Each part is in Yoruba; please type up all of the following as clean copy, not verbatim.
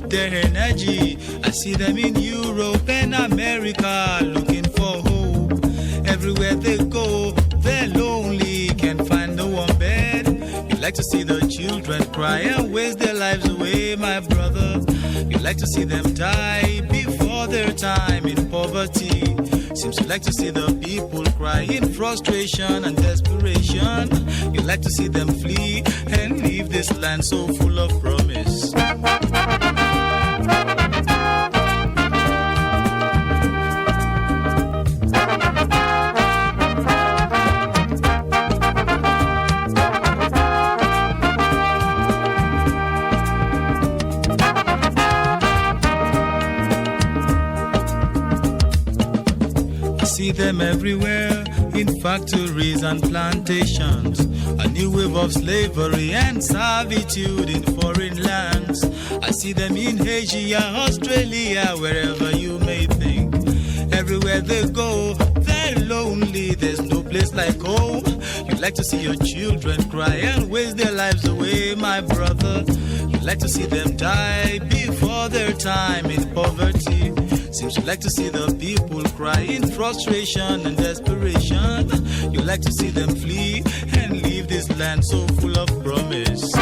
up their energy. I see them in Europe and America looking for hope. Everywhere they go, they're lonely, can't find no warm bed. You like to see the children cry and waste their lives away, my brother. You like to see them die before their time in poverty. Seems you like to see the people cry in frustration and desperation. You like to see them flee and leave this land so full of promise. I see them everywhere in factories and plantations. A new wave of slavery and servitude in foreign lands. I see them in Asia, Australia, wherever you may think. Everywhere they go, they're lonely. There's no place like home. You like to see your children cry and waste their lives away, my brother. You like to see them die before their time in poverty. Seems you like to see the people cry in frustration and desperation. You like to see them flee and leave this land so full of promise.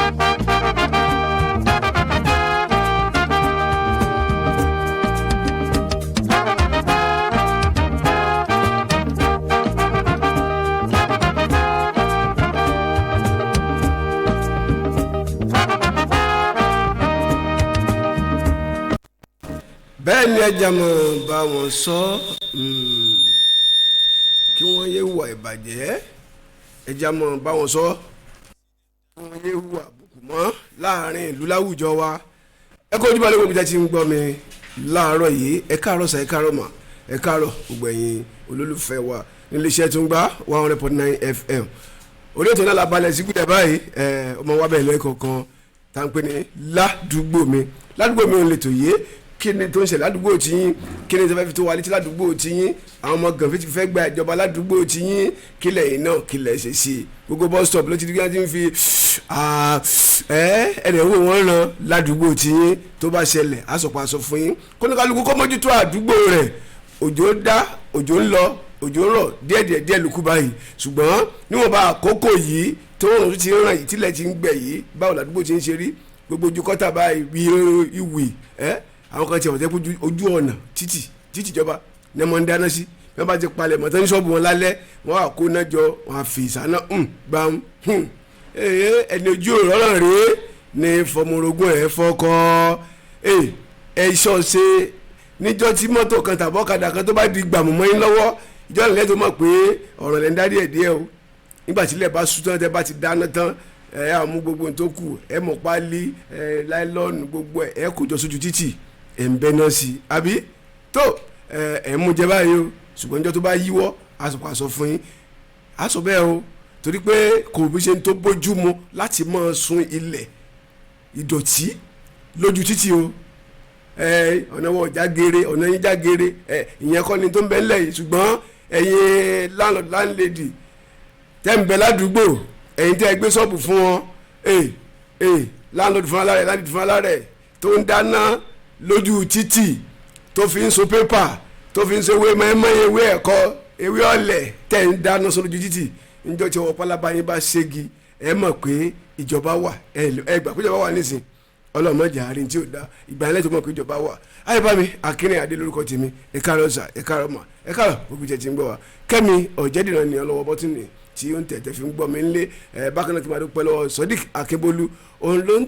Bẹ́ẹ̀ ni ẹja mọ̀ bá wọn sọ kí wọ́n yé hùwà ìbàjẹ́. Ẹja mọ̀ bá wọn sọ kí wọ́n yé hùwà àbùkù mọ́ láàrin ìlú láwùjọ wa. Ẹ kó ojúbọ lóko bíi ti ń gbọ́ mi láàárọ̀ yìí. Ẹ káàárọ̀ sà, ẹ káàárọ̀ mà, ẹ káàárọ̀ gbogbo ẹ̀yin olólùfẹ́ wa nílé iṣẹ́ tó ń gbá 100.9 FM. Orí ètò náà la balẹ̀ sí gbìyànjú báyìí. Ẹ ọmọ wa bẹ̀rẹ̀ lẹ́ẹ̀kọ̀ọ̀kan tá à ń pè ní Ládùúgbò Mi. Ládùúgbò Mi ò lè tò yé. Kí ni tó ń ṣẹlẹ̀ ládùúgbò tiyín? Kí ni tó fẹ́ fi tó wa létí ládùúgbò tiyín? Àwọn ọmọ gànfẹ́ ti fẹ́ gba ìjọba ládùúgbò tiyín. Kí lẹ̀yin náà, kí lẹ̀ ṣe sí i? Gbogbo bus stop ló ti di bí wọ́n ti ń fi ẹ ẹ̀rẹ̀ wò wọ́n ràn ládùúgbò tiyín. Tó bá ṣẹlẹ̀, àsọpọ̀ fún yín. Kóníkálukú kó mójútó àdúgbò rẹ̀. Òjò ń dá, òjò ń lọ, òjò ń rọ̀ díẹ̀díẹ̀ díẹ̀ lókù báyìí, ṣùgbọ́n níwọ̀nba àkókò yìí tó rùn tó ti ń ràn yìí, tílẹ̀ ti ń gbẹ yìí, báwo làdúgbò ti ń ṣe rí? Gbogbo ojú kọ́tà báyìí bí ìwì ẹ́. Àwọn kan ti ọ̀tẹ́ kó ojú ọ̀nà títì títì ìjọba ní wọ́n ń dáná sí. Bí wọ́n bá ti palẹ̀ mọ́tò ní ṣọ́ọ̀bù wọn lálẹ́, wọ́n á kó náà jọ, wọ́n á fi ìsáná gbàm. Ẹni ojú òrọ́rọ̀ rèé ní fọmọrogún ẹ̀ fọkọ ẹ ṣọ́ọ̀ṣe níjọ́ tí mọ́tò kan tàbí ọ̀kadà kan tó bá di gbàmù mọ́ yín lọ́wọ́, ìjọ ìlẹ̀ tó mọ̀ pé ọ̀rọ̀ lẹ́ ń dá díẹ̀ díẹ̀ o. Nígbà tí ilẹ̀ bá sú tán, tẹ́ bá ti dáná tán, ẹ á mú gbogbo ohun tó kù, ẹ mọ̀ páálí, ẹ láìlọ́ọ̀nù, gbogbo ẹ, ẹ kò jọ sójú títì, ẹ ń bẹ náà sí i àbí tó ẹ ẹ mú jẹ báyìí o. Ṣùgbọ́n níjọ́ tó bá yíwọ́, àsopọ̀ àsọ fún yín, àsọ bẹ́ẹ̀ o, torí pé kò bí ṣe ń tó bójú mu láti máa sun ilẹ̀ ìdọ̀tí lójú títì o. Ẹ ọ̀nà wọ̀ jágere, ọ̀nà yín jágere. Ẹ ìyẹn kọ́ ni tó ń bẹ ńlẹ̀ yìí. Ṣùgbọ́n ẹ̀yin landlord, landlady tẹ́ ń bẹ ládùúgbò, ẹ̀yin tẹ́ ẹ gbé ṣọ́ọ̀bù fún wọn, ẹ ẹ landlord fún alárẹ̀, landlady fún alárẹ̀ tó ń dáná lójú títì, tó fi ń so pépà, tó fi ń so ewé mẹ́mọ́, ewé ẹ̀kọ́, ewé ọ̀lẹ̀, tẹ́ ń dáná sọ lójú títì, níjọ́ tí ọwọ́ pálábá yín bá ségi, ẹ mọ̀ pé ìjọba wà. Ẹ gbà pé ìjọba wà nísìn. Ọlọ́mọdé àárín tí ò dá ìgbà yẹn lẹ́tọ̀ mọ̀ pé ìjọba wà. Ayébámi Akínrin Adé lórúkọ tèmi. Ẹ káàárọ̀ sà, ẹ káàárọ̀ mà, ẹ káàárọ̀ gbogbo jẹ́ ti ń gbọ́ wa. Kẹ́mi Ọ̀jẹ̀dìran ni ọlọ́wọ́ bọ́tìnì tí ó ń tẹ̀tẹ̀ fi ń gbọ́ mi ńlé. Ẹ bákan náà kí n máa dúpẹ́ lọ́wọ́ Sodiq Akébólú. Òun ló ń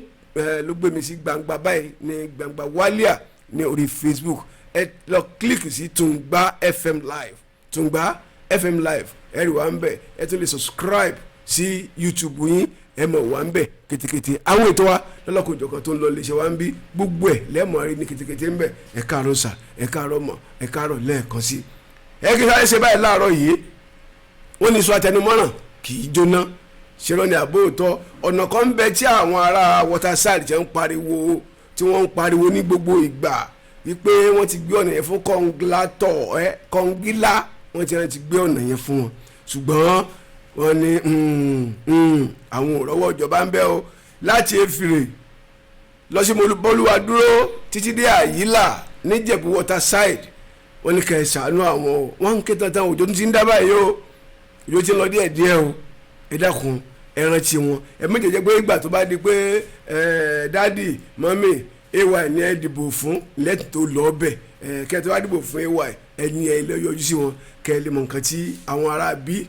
ló gbé mi sí gbangba báyìí ní gbangba wálíà ní orí Facebook. Ẹ lọ click sí Tungba FM Live, Tungba FM Live, ẹ rí wa ń bẹ̀. Ẹ tún lè subscribe sí YouTube yín, ẹ mọ̀ wá ń bẹ̀ ketekete. Àwọn ètò wa lọ́lọ́kùnjọ̀kan tó ń lọ léṣe wa ń bí, gbogbo ẹ̀ lẹ́mọ̀ rí ní ketekete ń bẹ̀. Ẹ káàárọ̀ sà, ẹ káàárọ̀ mọ̀, ẹ káàárọ̀ lẹ́ẹ̀kan sí. Ẹ kí sáré ṣe báyìí láàárọ̀ yìí. Wọ́n ní sọ àtẹnumọ́ràn kì í jóná. Ṣerọ́ ni àbóòtọ́? Ọ̀nà kan ń bẹ tí àwọn ará Waterside jẹ́ ń pariwo, tí wọ́n ń pariwo ní gbogbo ìgbà wípé wọ́n ti gbé ọ̀nà yẹn fún kọ́ngilátọ̀ ẹ kọ́ngilá. Wọ́n ti gbé ọ̀nà yẹn fún wọn, ṣùgbọ́n wọ́n ní àwọn ò rọ́wọ́ ìjọba ń bẹ o. Láti Efire Lọ sí Bọ́lúwa dúró títí dé Àyílà níjẹ̀bú water side. Wọ́n ní kẹ́ ẹ ṣàánú àwọn o. Wọ́n ń ké tantan, òjò ti ń dá báyìí o, òjò ti ń lọ díẹ̀ díẹ̀ o. Ẹ dákun, ẹ rántí wọn. Ẹ méjèèjì jẹ́ pé ìgbà tó bá di pé ẹ daddy, mummy, AY ní ẹ dìbò fún lẹ́tì tó lọ bẹ̀ ẹ kẹ́ ẹ tó bá dìbò fún AY, ẹni ẹ lọ yọjú sí wọn, kẹ́ ẹ lè mọ nǹkan tí àwọn ará bí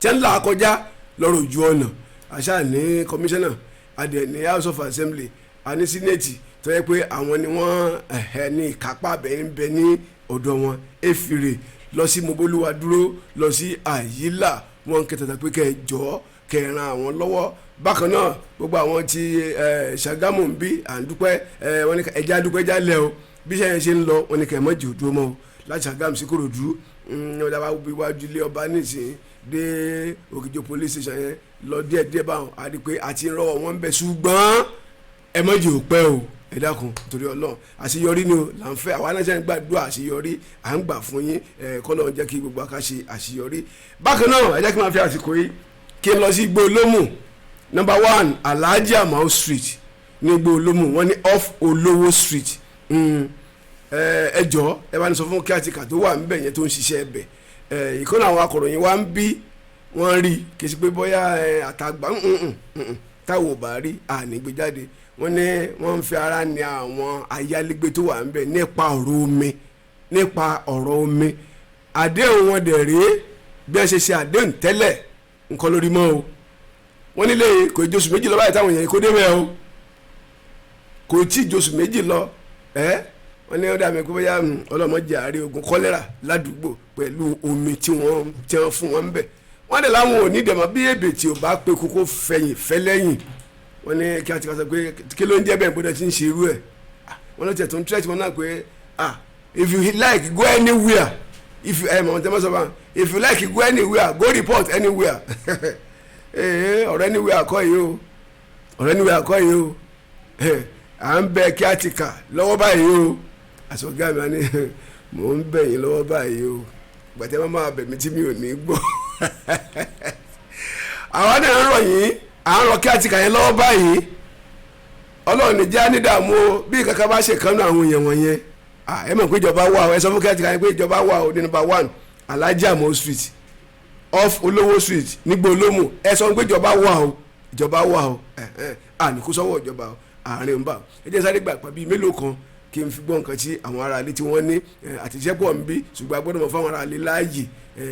tẹ́ ń là kọjá lọ́rọ̀ ojú ọ̀nà. Àṣà ní kọmíṣánná adẹ̀ ní House of Assembly, àní Senate, tó yẹ pé àwọn ni wọ́n ní ìkápá abẹ́ ń bẹ ní ọ̀dọ̀ wọn. Efire lọ sí Mobolúwa dúró lọ sí Àyílà, wọn ń kẹtàtà pé kẹ́ ẹ jọ̀ọ́, kẹ́ ẹ ran àwọn lọ́wọ́. Bákan náà, gbogbo àwọn tí Ṣàgámù ń bí, à ń dúpẹ́. Wọ́n ní ẹja dúpẹ́ jálẹ̀ o. Bí sẹ́yìn ṣe ń lọ, wọ́n ní kẹ́ ẹ mọ́ jù dúró mọ́ o. Láti Ṣàgámù sí Kòròdú, wọ́n dábàá bí wájú ilé ọba nísìnyí dé Òkìjọ police station yẹn lọ díẹ̀ díẹ̀ báwọn, a rí i pé àti rọwọ́ wọn ń bẹ, ṣùgbọ́n ẹ mọ́ jù pẹ́ o. Ẹ dákun, torí Ọlọ́run, àṣeyọrí ni o là ń fẹ́. Àwa náà ṣe ń gbàdúrà àṣeyọrí, à ń gbà fún yín. Ẹ kọ́lọ́run jẹ́ kí gbogbo aká ṣe àṣeyọrí. Bákan náà, ẹ jẹ́ kí n máa fi àsìkò yìí kí n lọ sí Igbó Olómù, number 1 Alhaji Amao Street ní Igbó Olómù. Wọ́n ní off Olówó Street. Ẹ jọ̀ọ́, ẹ bá ní sọ fún kíátíkà tó wà níbẹ̀ yẹn tó ń ṣiṣẹ́ ẹbẹ̀. Ìkọ́nà àwọn akọ̀ròyìn wa ń bí wọ́n rí, kì í ṣe pé bóyá àtàgbà táwọn ò bá rí àní gbé jáde. Wọ́n ní wọ́n ń fi ara ní àwọn ayálégbé tó wà níbẹ̀ nípa ọ̀rọ̀ omi, nípa ọ̀rọ̀ omi. Àdéhùn wọn dẹ̀ rèé, bí wọ́n ṣe ṣe àdéhùn tẹ́lẹ̀ nǹkan lórí mọ́ o. Wọ́n nílé kò ì josù 2 lọ báyìí táwọn èèyàn kó débẹ̀ o, kò tí ì josù 2 lọ. Ẹ́ wọ́n ní ó dàbí pé bóyá ọlọ́mọdé àárẹ̀ ogun kọ́lẹ́rà ládùúgbò pẹ̀lú omi tí wọ́n tí wọ́n fún wọn bẹ̀. Wọ́n dẹ̀ láwọn ò ní dẹ̀mọ́ bí èbè tí ò bá pé kókó fẹ̀yìn fẹ́lẹ́yìn. Wọ́n ní kí a ti ká sọ pé kí ló ń jẹ́ bẹ́ẹ̀, gbọ́dọ̀ tí ń ṣe irú ẹ̀. Wọ́n ló tiẹ̀ tó ń tẹ́tí wọn náà pé, ah, if you like, go anywhere. If you ẹ̀ mọ̀ tẹ́ mọ́ sọ fún, if you like, go anywhere, go report anywhere. Ọ̀rọ̀ anywhere kọ́ yìí o, ọ̀rọ̀ anywhere kọ́ yìí o. À ń bẹ kí a ti kà lọ́wọ́ báyìí o. Àsọ̀gá mi ní mò ń bẹ̀ yín lọ́wọ́ báyìí o, gbàtẹ́ máa bẹ̀ mí tí mi ò ní gbọ́. Àwa náà ń rọ̀ yín, à ń rọ kí a ti kà yẹn lọ́wọ́ báyìí. Ọlọ́run ní jẹ́ nídààmú o. Bí kankan bá ṣe kánú àwọn èèyàn wọ̀nyẹn, ẹ mọ̀ pé ìjọba wà o. Ẹ sọ fún kí a ti kà yẹn pé ìjọba wà o ní number 1 Alhaji Amao Street, off Olówó Street, nígbà Olómù. Ẹ sọ pé ìjọba wà o, ìjọba wà o. Àníkú sọ́wọ́ ìjọba o, àárín ń bà. Ẹ jẹ́ sáré gbà pàbí mélòó kan kí n fi gbọ́ nǹkan tí àwọn ará ilé tí wọ́n ní àtẹ̀jẹ́ pọ̀ ń bí, ṣùgbọ́n a gbọ́dọ̀ mọ̀ fáwọn ará ilé láàyè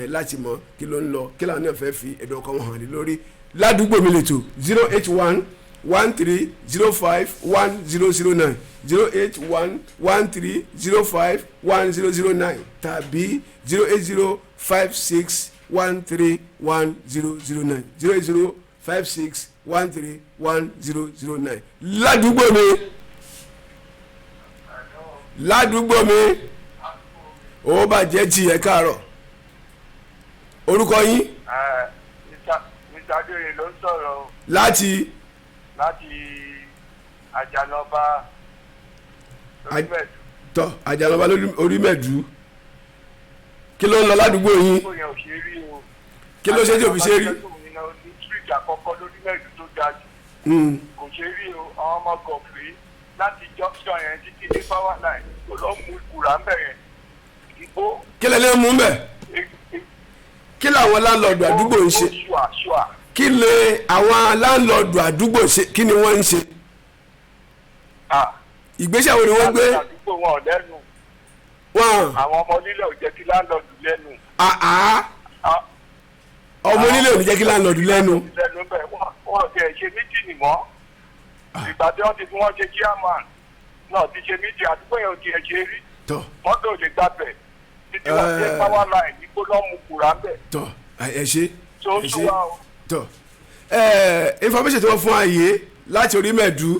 láti mọ̀ kí ló ń lọ, kí làwọn náà fẹ́ fi ẹ̀dùn ọkàn wọn hàn lé lórí. Ládùúgbò mi lètò. 08113051009, 08113051009 tàbí 08056131009, 08056131009. Ládùúgbò mi, ládùúgbò mi, ó bàjẹ́ tí. Ẹ káàárọ̀, orúkọ yín? Mr. Adéoyè ló ń sọ̀rọ̀ o. Láti? Láti Àjànàbá lórímẹ̀dù. Tọ, Àjànàbá Orímẹ̀dù, kí ló ń lọ ládùúgbò yín? Kò yẹn ò ṣe rí o. Kí ló ṣe tí ò fi ṣe rí? Ní street àkọ́kọ́ lórímẹ̀dù tó ga jù. Kò ṣe rí o. Àwọn ọmọ gọ̀fẹ́ láti junction yẹn títí dé power line tó lọ mú ìkùrà ń bẹ̀ yẹn. Ìgbó. Kí lẹ lè mú bẹ̀? Kí làwọn landlord àdúgbò ń ṣe? Ṣùà ṣùà. Kí lè àwọn landlord àdúgbò ṣe? Kí ni wọ́n ń ṣe? Ìgbésẹ̀ wo ni wọ́n gbé? Àdúgbò wọn ò lẹ́nu. Wọ́n. Àwọn ọmọ onílẹ̀ ò jẹ́ kí landlord lẹ́nu. Àá, ọmọ onílẹ̀ ò ní jẹ́ kí landlord lẹ́nu. Lẹ́nu bẹ́ẹ̀, wọ́n ti ẹ̀ ṣe meeting mọ́. Ìgbà tí wọ́n ti fi wọ́n ṣe chairman náà ti ṣe meeting, àdúgbò yẹn ò tiẹ̀ ṣe rí. Mọ́tò ò lè gbàbẹ̀ títí wọ́n ṣe power line ní gbóná mu kùrà ń bẹ̀. Tọ, ẹ ṣe. Tó ẹ tún ṣe. wá o. Tọ, information tí wọ́n fún ààyè láti orí mẹ́ẹ̀dú,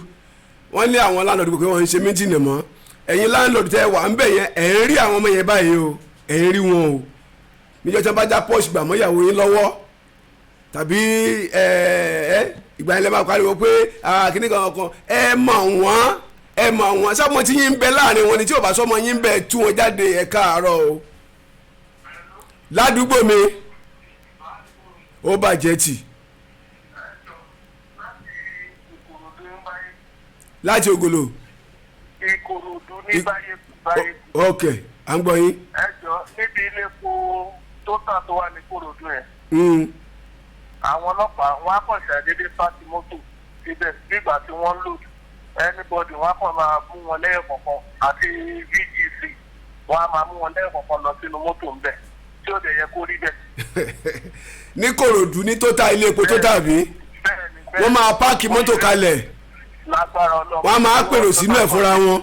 wọ́n ní àwọn landlord pé wọ́n ń ṣe meeting mọ́. Ẹ̀yin landlord tẹ́ wà ń bẹ̀ yẹn, ẹ̀ ń rí àwọn ọmọ yẹn báyìí o, ẹ̀ ń rí wọn o. Níjọ́ tí wọ́n bá já pọ́ọ̀ṣì gbà mọ́ ìyàwó yín lọ́wọ́ tàbí ẹ ẹ ìgbà yẹn lẹ́ máa pariwo pé kíní kan kan. Ẹ mọ̀ wọ́n, ẹ mọ̀ wọ́n. Sọ́mọ tí yín ń bẹ láàrin wọn ni? Tí ò bá sọ́mọ yín ń bẹ, tú wọn jáde. Ẹ káàárọ̀ o. Ládùúgbò mi, ó bàjẹ́ tì. Láti Ògòlò. Ìkòròdú ní Báyẹ̀kú, Báyẹ̀kú. Ok, à ń gbọ́ yín. Ẹ jọ, níbi ilé epo tó tà tó wà ní Kòròdú yẹn, àwọn ọlọ́pàá wọn á kàn ṣàdédé pàṣẹ mọ́tò síbẹ̀ nígbà tí wọ́n load anybody. Wọn á kàn máa mú wọn lẹ́yìn kọ̀ọ̀kan, àti VGC, wọn á máa mú wọn lẹ́yìn kọ̀ọ̀kan lọ sínú mọ́tò ńbẹ̀, tí ó dẹ̀ yẹ kó rí bẹ́ẹ̀. Ní Kòròdú, ní tó ta ilé epo tó tàbí Bẹ́ẹ̀ni, bẹ́ẹ̀ni. wọ́n máa park mọ́tò kalẹ̀. Lágbára Ọlọ́run. Wọ́n á máa pèrò sínú ẹ̀ fúnra wọn.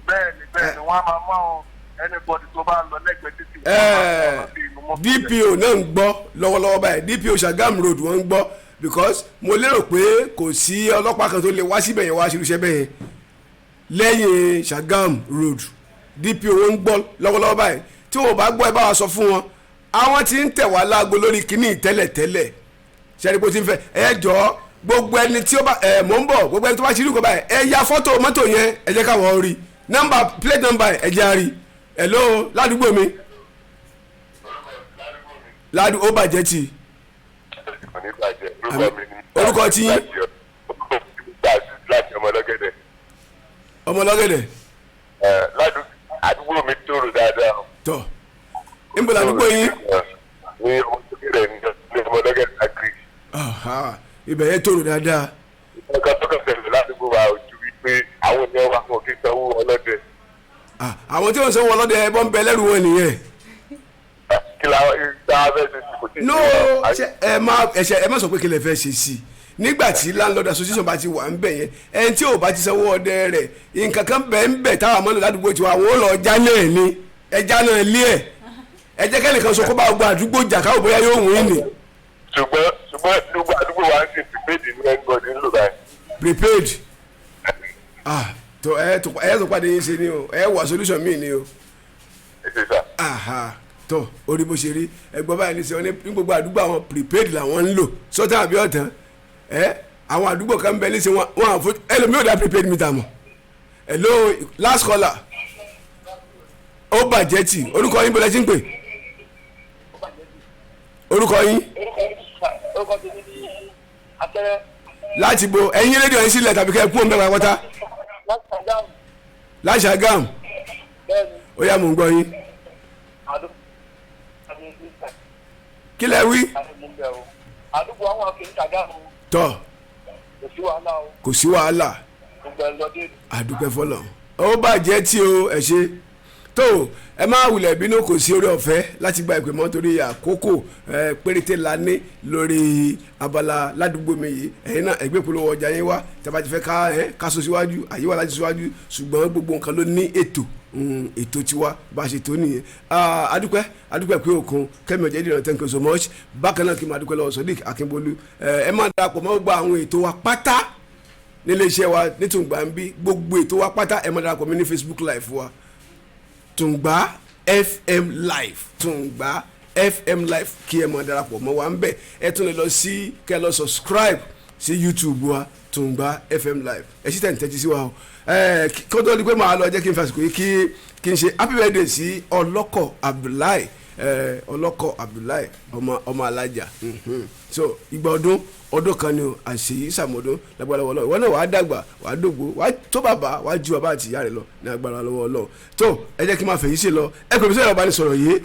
Bẹ́ẹ̀ni, wọ́n á máa mú àwọn anybody tó bá ń lọ lẹ́gbẹ̀ẹ́ títì, wọ́n máa mú wọn lọ sí inú mọ́tò yẹn. DPO náà ń gbọ́ lọ́wọ́lọ́wọ́ báyìí. DPO Sagamu Road, wọ́n ń gbọ́, because mo lérò pé kò sí ọlọ́pàá kan tó lè wá síbẹ̀ yẹn wá ṣirúṣẹ́ bẹ́ẹ̀ yẹn lẹ́yìn Sagamu Road. DPO, wọ́n ń gbọ́ lọ́wọ́lọ́wọ́ báyìí. Tí wọn ò bá gbọ́, ẹ bá wa sọ fún wọn. Àwọn tí ń tẹ̀ wá láago lórí kínní tẹ́lẹ̀tẹ́lẹ̀ sẹ́ni bó ti ń fẹ́. Ẹ jọ, gbogbo ẹni tí ó bá ẹ mọ̀ ń bọ̀, gbogbo ẹni tó bá ṣe irú nǹkan báyìí, ẹ ya fọ́tò mọ́tò yẹn, ẹ jẹ́ káwọn rí nọ́mbà plate number, ẹ jẹ́ á rí. Hello, ládùúgbò mi, ó bàjẹ́ tì. Orúkọ tí yín? Láti Ọmọlọ́gẹ̀dẹ̀. Ọmọlọ́gẹ̀dẹ̀. Àdúgbò mi tòrò dáadáa. Tọ̀, níbo ládùúgbò yín? Ní Ọmọlọ́gẹ̀dẹ̀, ní Ọmọlọ́gẹ̀dẹ̀ agric. Aha, ibẹ̀ yẹn tòrò dáadáa. Nǹkan tó kàn ṣẹlẹ̀ ládùúgbò wa ojú wípé àwọn ènìyàn wa kò kí sanwó ọlọ́dẹ. Ah, àwọn tí wọ́n sanwó ọlọ́dẹ, ẹbọ ń bẹ lẹ́rù wọn nìyẹn. Kí la dá fẹ́ ṣe sí kò tí ì No. ṣe. Ṣe ẹ má ẹ ṣe ẹ má sọ pé kí lè fẹ́ ṣe sí i nígbà tí landlord association bá ti wà ń bẹ̀ yẹn. Ẹni tí ò bá ti sanwó ọdẹ rẹ̀, nǹkan kan bẹ̀ ń bẹ̀ táwọn àmọ́ ládùúgbò tiwa, àwọn ò lọ já náà ni, ẹja náà lé ẹ̀. Ẹ jẹ́ kẹ́nìkan sọ kó bá gbọ́ àdúgbò jà, káwọ́ bóyá yóò wín ni. Ṣùgbọ́n gbogbo àdúgbò wa ń ṣe prepaid ní everybody ń lò báyìí. Prepaid. Ah, tó ẹ tó pàdé yín ṣe ni o, ẹ wà solution míì ni o. Ẹ ṣe sà. Aha, tó orí bó ṣe rí, ẹgbọ́n báyìí ní sọ ní gbogbo àdúgbò, àwọn prepaid làwọn ń lò sọ́tàn àbí ọ̀tàn. Ẹ àwọn àdúgbò kan bẹ níṣẹ́ wọn, wọn àfọ ẹlòmíì ò dá prepaid meter mọ̀. Hello, last caller. Ó bàjẹ́ tì. Orúkọ yín, bọ́lá tí ń pè, orúkọ yín? Orúkọ tèmi ní Akẹrẹ. Láti bo? Ẹ̀yin rédíò yín sílẹ̀ tàbí kẹ́ ẹ kú òun bẹ́ẹ̀ pátápátá. Láti Ṣàgámù. Láti Ṣàgámù. Bẹ́ẹ̀ni. Ó yá, mò ń gbọ́ yín. Àdúgbò Kí lẹ wí? Àdúgbò àwọn akéwì Ṣàgámù. Tọ́. Kò sí wàhálà o. Kò sí wàhálà. Gbogbo ẹ̀ lọ dé. Àdúpẹ́ fọlọ́. Ó bàjẹ́ tí o, ẹ ṣe tó. Ẹ má wulẹ̀ bínú, kò sí orí ọ̀fẹ́ láti gba ìpè mọ́ torí àkókò ẹ péréte la ní lórí abala ládùúgbò mi yìí. Ẹ̀yin náà, ẹgbẹ́ polówó ọjà yín wá tí a bá ti fẹ́ ká ẹ ká so síwájú, àyè wà láti síwájú, ṣùgbọ́n gbogbo nǹkan ló ní ètò. Ètò tiwa bá a ṣe tó nìyẹn. Ah, adúpẹ́, adúpẹ́ pé òkun kẹ́mi ọ̀jẹ̀ ìdìrọ̀. Thank you so much. Bákan náà, kí n máa dúpẹ́ lọ́wọ́ Sodiq Akínbólú. Ẹ máa darapọ̀ mọ́ gbogbo àwọn ètò wa pátá nílé iṣẹ́ wa ní Tùngbà ń bí. Gbogbo ètò wa pátá, ẹ máa darapọ̀ mí ní Facebook Live wa, Tùngbà FM Live, Tùngbà FM Live, kí ẹ máa darapọ̀ mọ́ wa ń bẹ̀. Ẹ tún lè lọ sí kẹ́ ẹ lọ subscribe sí YouTube wa, Tùngbà FM Live. Ẹ sì tẹ̀ ń tẹ́tí sí wa o. Ẹ kí ó tó di pé màá lọ, jẹ́ kí n fàsìkò yìí kí n ṣe happy birthday sí Ọlọ́kọ̀ Abdullahi, Ọlọ́kọ̀ Abdullahi, ọmọ ọmọ alájà. So ìgbà ọdún ọdún kan ni o. Àṣeyí sàmọdún lágbára lọ́wọ́ Ọlọ́run. Ìwọ náà wàá dàgbà, wàá dògbò, wàá tó bàbá, wàá ju bàbá àti ìyá rẹ lọ ní agbára lọ́wọ́ Ọlọ́run. Tó ẹ jẹ́ kí n máa fẹ̀yìn sí lọ. Ẹ pè mí sọ̀rọ̀ ìbánisọ̀rọ̀ yìí: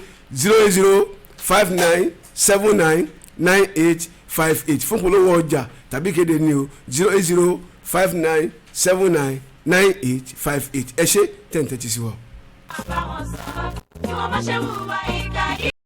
08059799858 fún polówó ọjà tàbí kéde ní o, 08059799858. Ẹ ṣé tẹ̀ ń tẹ́tí sí wa. Bá wọn sọ kí wọ́n má ṣe hùwà ìkà yìí.